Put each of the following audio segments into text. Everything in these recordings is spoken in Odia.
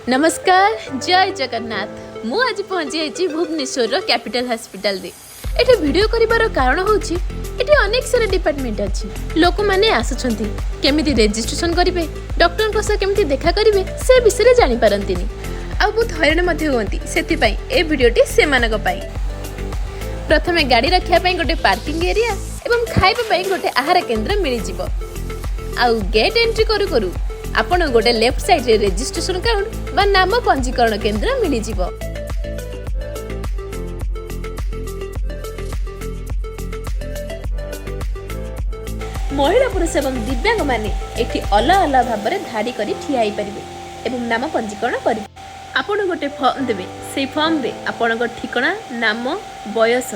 ନମସ୍କାର, ଜୟ ଜଗନ୍ନାଥ। ମୁଁ ଆଜି ପହଞ୍ଚି ଯାଇଛି ଭୁବନେଶ୍ୱରର କ୍ୟାପିଟାଲ ହସ୍ପିଟାଲରେ। ଏଠି ଭିଡ଼ିଓ କରିବାର କାରଣ ହେଉଛି, ଏଠି ଅନେକ ସାରା ଡିପାର୍ଟମେଣ୍ଟ ଅଛି। ଲୋକମାନେ ଆସୁଛନ୍ତି, କେମିତି ରେଜିଷ୍ଟ୍ରେସନ କରିବେ, ଡକ୍ଟରଙ୍କ ସହ କେମିତି ଦେଖା କରିବେ, ସେ ବିଷୟରେ ଜାଣିପାରନ୍ତିନି ଆଉ ବହୁତ ହଇରାଣ ମଧ୍ୟ ହୁଅନ୍ତି। ସେଥିପାଇଁ ଏ ଭିଡ଼ିଓଟି ସେମାନଙ୍କ ପାଇଁ। ପ୍ରଥମେ ଗାଡ଼ି ରଖିବା ପାଇଁ ଗୋଟେ ପାର୍କିଂ ଏରିଆ ଏବଂ ଖାଇବା ପାଇଁ ଗୋଟେ ଆହାର କେନ୍ଦ୍ର ମିଳିଯିବ। ଆଉ ଗେଟ୍ ଏଣ୍ଟ୍ରି କରୁ କରୁ ଆପଣ ଗୋଟେ ଲେଫ୍ଟ ସାଇଡ୍ରେ ରେଜିଷ୍ଟ୍ରେସନ କାଉଣ୍ଟ ବା ନାମ ପଞ୍ଜୀକରଣ କେନ୍ଦ୍ର ମିଳିଯିବ। ମହିଳା, ପୁରୁଷ ଏବଂ ଦିବ୍ୟାଙ୍ଗମାନେ ଏଠି ଅଲଗା ଅଲଗା ଭାବରେ ଧାଡ଼ି କରି ଠିଆ ହେଇପାରିବେ ଏବଂ ନାମ ପଞ୍ଜୀକରଣ କରିବେ। ଆପଣ ଗୋଟେ ଫର୍ମ ଦେବେ। ସେଇ ଫର୍ମରେ ଆପଣଙ୍କ ଠିକଣା, ନାମ, ବୟସ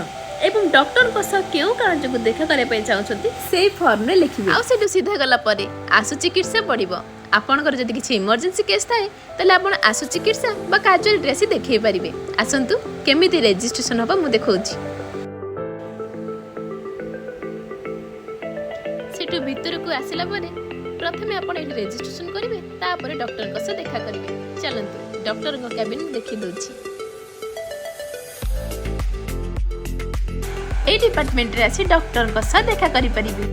ଏବଂ ଡକ୍ଟରଙ୍କ ସହ କେଉଁ କାରଣ ଯୋଗୁଁ ଦେଖା କରିବା ପାଇଁ ଚାହୁଁଛନ୍ତି, ସେଇ ଫର୍ମରେ ଲେଖିବେ। ଆଉ ସେଠୁ ସିଧା ଗଲା ପରେ ଆଶୁ ଚିକିତ୍ସା ପଡ଼ିବ। ଆପଣଙ୍କର ଯଦି କିଛି ଇମର୍ଜେନ୍ସି କେସ୍ ଥାଏ, ତାହେଲେ ଆପଣ ଆଶୁ ଚିକିତ୍ସା ବା କାଜୁଆଲିଟିରେ ଆସି ଦେଖେଇ ପାରିବେ। ଆସନ୍ତୁ, କେମିତି ରେଜିଷ୍ଟ୍ରେସନ ହେବ ମୁଁ ଦେଖାଉଛି। ସେଠୁ ଭିତରକୁ ଆସିଲା ପରେ ପ୍ରଥମେ ଆପଣ ଏଠି ରେଜିଷ୍ଟ୍ରେସନ କରିବେ, ତାପରେ ଡକ୍ଟରଙ୍କ ସହ ଦେଖା କରିବେ। ଚାଲନ୍ତୁ, ଡକ୍ଟରଙ୍କ କ୍ୟାବିନ ଦେଖି ଦେଉଛି। ଏଇ ଡିପାର୍ଟମେଣ୍ଟରେ ଆସି ଡକ୍ଟରଙ୍କ ସହ ଦେଖା କରିପାରିବେ।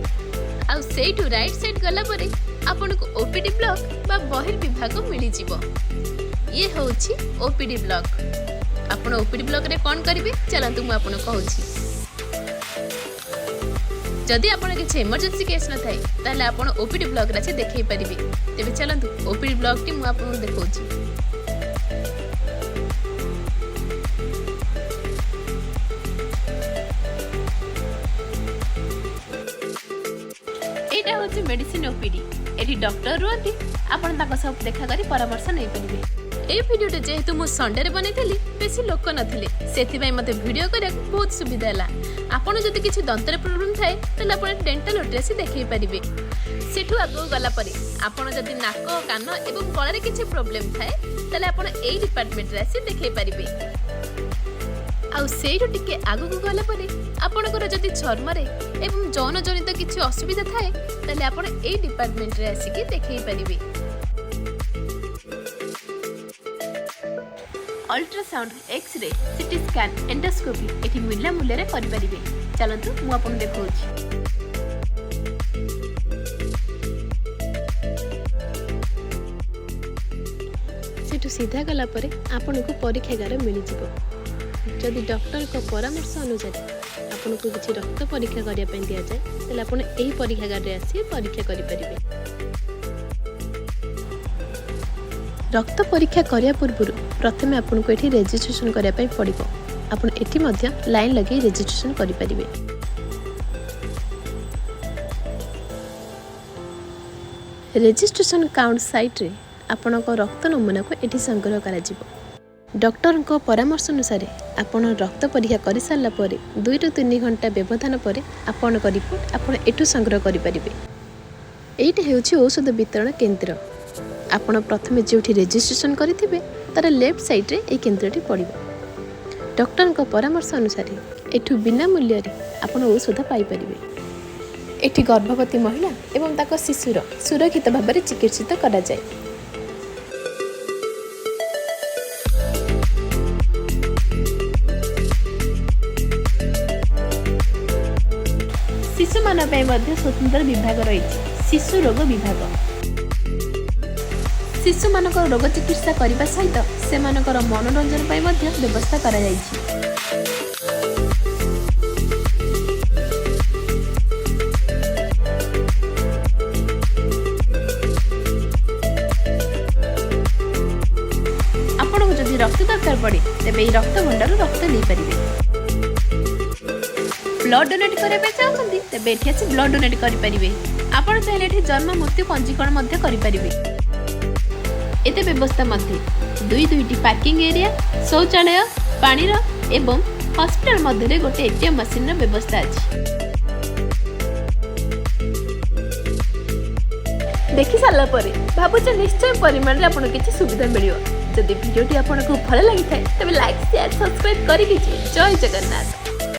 ଆଉ ସେଇଠୁ ରାଇଟ୍ ସାଇଡ୍ ଗଲା ପରେ ଆପଣଙ୍କୁ ଓପିଡି ବ୍ଲକ୍ ବା ବହିର୍ବିଭାଗ ମିଳିଯିବ। ଇଏ ହେଉଛି ଓପିଡି ବ୍ଲକ୍। ଆପଣ ଓପିଡି ବ୍ଲକରେ କ'ଣ କରିବେ, ଚାଲନ୍ତୁ ମୁଁ ଆପଣଙ୍କୁ କହୁଛି। ଯଦି ଆପଣ କିଛି ଏମର୍ଜେନ୍ସି କେସ୍ ନଥାଏ, ତାହେଲେ ଆପଣ ଓପିଡି ବ୍ଲକରେ ଆସି ଦେଖେଇ ପାରିବେ। ତେବେ ଚାଲନ୍ତୁ, ଓପିଡି ବ୍ଲକଟି ମୁଁ ଆପଣଙ୍କୁ ଦେଖାଉଛି। ଏଇଟା ହେଉଛି ମେଡିସିନ ଓପିଡି। ଏଠି ଡକ୍ଟର ରୁହନ୍ତି, ଆପଣ ତାଙ୍କ ସହ ଦେଖା କରି ପରାମର୍ଶ ନେଇପାରିବେ। ଏଇ ଭିଡ଼ିଓଟା ଯେହେତୁ ମୁଁ ସଣ୍ଡେରେ ବନେଇଥିଲି, ବେଶୀ ଲୋକ ନଥିଲେ, ସେଥିପାଇଁ ମୋତେ ଭିଡ଼ିଓ କରିବାକୁ ବହୁତ ସୁବିଧା ହେଲା। ଆପଣ ଯଦି କିଛି ଦନ୍ତରେ ପ୍ରୋବ୍ଲେମ୍ ଥାଏ, ତାହେଲେ ଆପଣ ଡେଣ୍ଟାଲ ଓଟିରେ ଆସି ଦେଖେଇ ପାରିବେ। ସେଠୁ ଆଗକୁ ଗଲା ପରେ ଆପଣ ଯଦି ନାକ, କାନ ଏବଂ ଗଳାରେ କିଛି ପ୍ରୋବ୍ଲେମ୍ ଥାଏ, ତାହେଲେ ଆପଣ ଏଇ ଡିପାର୍ଟମେଣ୍ଟରେ ଆସି ଦେଖେଇ ପାରିବେ। ଆଉ ସେଇଠୁ ଟିକେ ଆଗକୁ ଗଲା ପରେ ଆପଣଙ୍କର ଯଦି ଚର୍ମରେ ଏବଂ ଯୌନଜନିତ କିଛି ଅସୁବିଧା ଥାଏ, ତାହେଲେ ଆପଣ ଏଇ ଡିପାର୍ଟମେଣ୍ଟରେ ଆସିକି ଦେଖେଇ ପାରିବେ। Ultrasound, x-ray, CT scan, endoscopy ଏଠି ବିନା ମୂଲ୍ୟରେ କରିପାରିବେ। ଚାଲନ୍ତୁ, ମୁଁ ଆପଣଙ୍କୁ ଦେଖାଉଛି। ସେଠୁ ସିଧା ଗଲା ପରେ ଆପଣଙ୍କୁ ପରୀକ୍ଷାଗାର ମିଳିଯିବ। ଯଦି ଡକ୍ଟରଙ୍କ ପରାମର୍ଶ ଅନୁସାରେ ଆପଣଙ୍କୁ କିଛି ରକ୍ତ ପରୀକ୍ଷା କରିବା ପାଇଁ ଦିଆଯାଏ, ତାହେଲେ ଆପଣ ଏହି ପରୀକ୍ଷାଗାରରେ ଆସି ପରୀକ୍ଷା କରିପାରିବେ। ରକ୍ତ ପରୀକ୍ଷା କରିବା ପୂର୍ବରୁ ପ୍ରଥମେ ଆପଣଙ୍କୁ ଏଠି ରେଜିଷ୍ଟ୍ରେସନ କରିବା ପାଇଁ ପଡ଼ିବ। ଆପଣ ଏଠି ମଧ୍ୟ ଲାଇନ୍ ଲଗାଇ ରେଜିଷ୍ଟ୍ରେସନ କରିପାରିବେ। ରେଜିଷ୍ଟ୍ରେସନ କାଉଣ୍ଟ ସାଇଟ୍ରେ ଆପଣଙ୍କ ରକ୍ତ ନମୁନାକୁ ଏଠି ସଂଗ୍ରହ କରାଯିବ। ଡକ୍ଟରଙ୍କ ପରାମର୍ଶ ଅନୁସାରେ ଆପଣ ରକ୍ତ ପରୀକ୍ଷା କରିସାରିଲା ପରେ 2ରୁ 3 ଘଣ୍ଟା ବ୍ୟବଧାନ ପରେ ଆପଣଙ୍କ ରିପୋର୍ଟ ଆପଣ ଏଠୁ ସଂଗ୍ରହ କରିପାରିବେ। ଏଇଟା ହେଉଛି ଔଷଧ ବିତରଣ କେନ୍ଦ୍ର। ଆପଣ ପ୍ରଥମେ ଯେଉଁଠି ରେଜିଷ୍ଟ୍ରେସନ କରିଥିବେ, ତାର ଲେଫ୍ଟ ସାଇଡ଼୍ରେ ଏଇ କେନ୍ଦ୍ରଟି ପଡ଼ିବ। ଡକ୍ଟରଙ୍କ ପରାମର୍ଶ ଅନୁସାରେ ଏଠୁ ବିନା ମୂଲ୍ୟରେ ଆପଣ ଔଷଧ ପାଇପାରିବେ। ଏଠି ଗର୍ଭବତୀ ମହିଳା ଏବଂ ତାଙ୍କ ଶିଶୁର ସୁରକ୍ଷିତ ଭାବରେ ଚିକିତ୍ସିତ କରାଯାଏ। ଶିଶୁମାନଙ୍କ ପାଇଁ ମଧ୍ୟ ସ୍ୱତନ୍ତ୍ର ବିଭାଗ ରହିଛି, ଶିଶୁ ରୋଗ ବିଭାଗ। ଶିଶୁମାନଙ୍କର ରୋଗ ଚିକିତ୍ସା କରିବା ସହିତ ସେମାନଙ୍କର ମନୋରଞ୍ଜନ ପାଇଁ ମଧ୍ୟ ବ୍ୟବସ୍ଥା କରାଯାଇଛି। ଆପଣଙ୍କୁ ଯଦି ରକ୍ତ ଦରକାର ପଡ଼େ, ତେବେ ଏହି ରକ୍ତ ଭଣ୍ଡାରରୁ ରକ୍ତ ନେଇପାରିବେ। ବ୍ଲଡ୍ ଡୋନେଟ୍ କରିବା ପାଇଁ ଚାହୁଁଛନ୍ତି, ତେବେ ଏଠି ଆସି ବ୍ଲଡ୍ ଡୋନେଟ୍ କରିପାରିବେ। ଆପଣ ଚାହିଁଲେ ଏଠି ଜନ୍ମ, ମୃତ୍ୟୁ ପଞ୍ଜୀକରଣ ମଧ୍ୟ କରିପାରିବେ। ଏତେ ବ୍ୟବସ୍ଥା ମଧ୍ୟ ଦୁଇ ଦୁଇଟି ପାର୍କିଂ ଏରିଆ, ଶୌଚାଳୟ, ପାଣିର ଏବଂ ହସ୍ପିଟାଲ ମଧ୍ୟରେ ଗୋଟେ ଏଟିଏମ୍ ମେସିନ୍ର ବ୍ୟବସ୍ଥା ଅଛି। ଦେଖି ସାରିଲା ପରେ ଭାବୁଛି ନିଶ୍ଚୟ ପରିମାଣରେ ଆପଣଙ୍କୁ କିଛି ସୁବିଧା ମିଳିବ। ଯଦି ଭିଡ଼ିଓଟି ଆପଣଙ୍କୁ ଭଲ ଲାଗିଥାଏ, ତେବେ ଲାଇକ୍, ସେୟାର, ସବସ୍କ୍ରାଇବ୍ କରିକି ଯିବେ। ଜୟ ଜଗନ୍ନାଥ।